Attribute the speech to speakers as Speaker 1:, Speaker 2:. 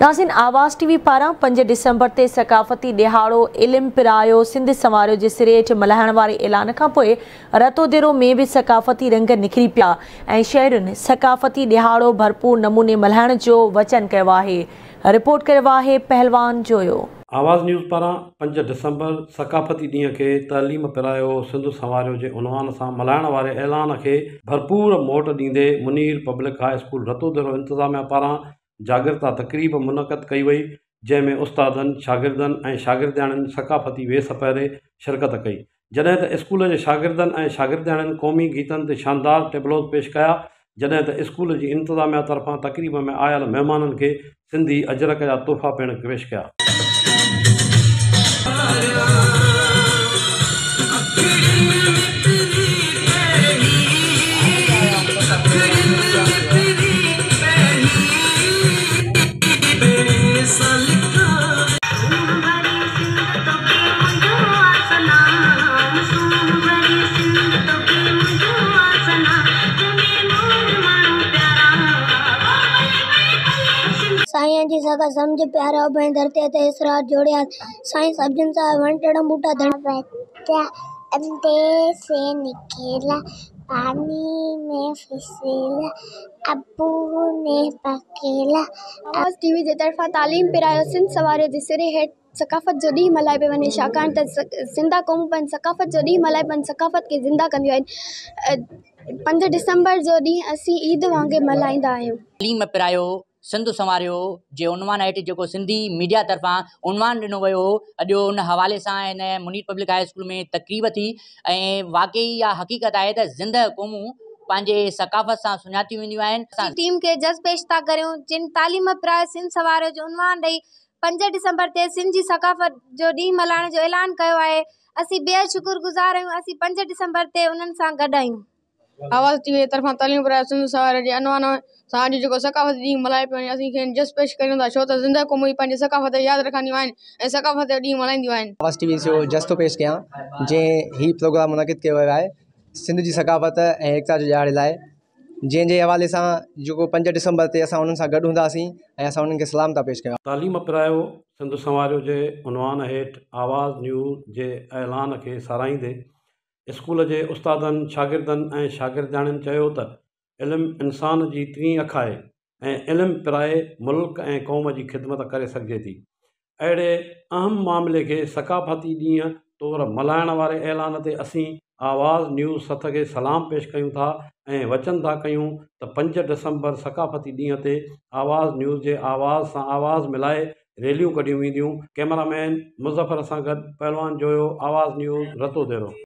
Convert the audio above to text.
Speaker 1: ناظرين آواز ٽي وي پاران 5 ڊسمبر تي ثقافتي ڏهاڙو علم پرايو سنڌ سنواريو جي سري هيٺ ملهائڻ واري اعلان کانپوء رتوديرو ۾ به ثقافتي رنگ نکري پيا ۽ شهرين ثقافتي ڏهاڙو ڀرپور نموني ملهائڻ جو وچن ڪيو آهي. رپورٽ ڪيو آهي پهلوان جويو.
Speaker 2: آواز نيوز پاران 5 ڊسمبر ثقافتي ڏينهن کي تعليم پرايو سنڌ سنواريو جي عنوان سان ملهائڻ واري اعلان کي ڀرپور موٽ ڏيندي Munir public high school Ratodero انتظاميا پاران جاڳرتا تقريب منعقد ڪئي وئي، جنهن ۾ استادن، شاگردن ۽ شاگردياڻين ثقافتي ويس پهري شرڪت ڪئي، جڏهن ته اسڪول جي شاگردن ۽ شاگردياڻين قومي گيتن تي شاندار ٽيبلوز پيش ڪيا، جڏهن ته اسڪول جي انتظاميا طرفان تقريب ۾ آيل مهمانن کي سنڌي اجرڪ جا تحفا پڻ پيش ڪيا.
Speaker 3: سائين جي سگهه سمجهه پيارا اڀئين ڌرتيء تي اسرار جوڙيا سائين سبزين سان وڻ ٽڻ ٻوٽا ڌڻ.
Speaker 4: بچا انڌي سي نکيلا پاني ۾ ڦسيلا ابو ني پڪيلا.
Speaker 5: آواز ٽي وي جي طرفان تعليم پرايو سنڌ سنواريو جي سري هيٺ ثقافت جو ڏينهن ملهايو پيو وڃي ڇاڪاڻ ته زنده قومون پنهنجي ثقافت جو ڏينهن ملهائي پنهنجي ثقافت کي زنده ڪنديون آهن 5 ڊسمبر جو ڏينهن اسين عيد وانگي ملهائيندا آهيون.
Speaker 6: تعليم پرايو سنڌ سنواريو جي عنوان هيٺ جيڪو سنڌي ميڊيا طرفان عنوان ڏنو ويو هو اڄ ان حوالي سان هن منير پبلڪ هاء اسڪول ۾ تقريب ٿي ۽ واقعي اها حقيقت آهي ته زنده قومون پنهنجي ثقافت سان سڃاتيون وينديون آهن.
Speaker 5: جي ٽيم کي جس پيش ٿا ڪريون جن تعليم پرائي سنڌ سنواريو جو عنوان ڏئي 5 ڊسمبر تي سنڌ جي ثقافت جو ڏينهن ملهائڻ جو اعلان ڪيو آهي اسين بيحد شڪر گذار آهيون اسين 5 ڊسمبر تي انهن سان گڏ آهيون.
Speaker 7: آواز ٽي وي طرفان تعليم پرائي سنڌ سنواريو جي عنوان سان اڄ جيڪو ثقافتي ڏينهن ملهايو پيو وڃي اسين کين جس پيش ڪريون ٿا ڇو ته زنده قومون ئي پنهنجي ثقافت کي ياد رکنديون آهن ۽ ثقافت جو ڏينهن ملهائينديون آهن.
Speaker 8: آواز ٽي وي جو جس ٿو پيش ڪيان جنهن هي پروگرام منعقد ڪيو ويو آهي سنڌ جي ثقافت ۽ ايڪتا جو ڏهاڙي لاء جنهن جي حوالي سان جيڪو 5 ڊسمبر تي اسان انهن سان گڏ هونداسين ۽ اسان انهن کي سلام ٿا پيش ڪيون.
Speaker 2: تعليم پرايو سنڌ سنواريو جي عنوان هيٺ آواز نيوز جي اعلان کي ساراهيندي اسڪول جي استادن، شاگردن ۽ شاگردياڻين چيو ته علم انسان جي ٽين اک آهي ۽ علم پرائي ملڪ ۽ قوم جي خدمت ڪري سگهجي ٿي. اهڙي اهم معاملي کي ثقافتي ڏينهن طور ملهائڻ واري اعلان تي اسين آواز نيوز سٿ کي سلام پيش ڪيون ٿا ۽ وچن ٿا ڪيون ته 5 ڊسمبر ثقافتي ڏينهن تي آواز نيوز جي آواز سان آواز ملائي ريليون ڪڍيون وينديون، ڪئميرا مين مظفر سان گڏ پهلوان جويو، آواز نيوز، رتوديرو.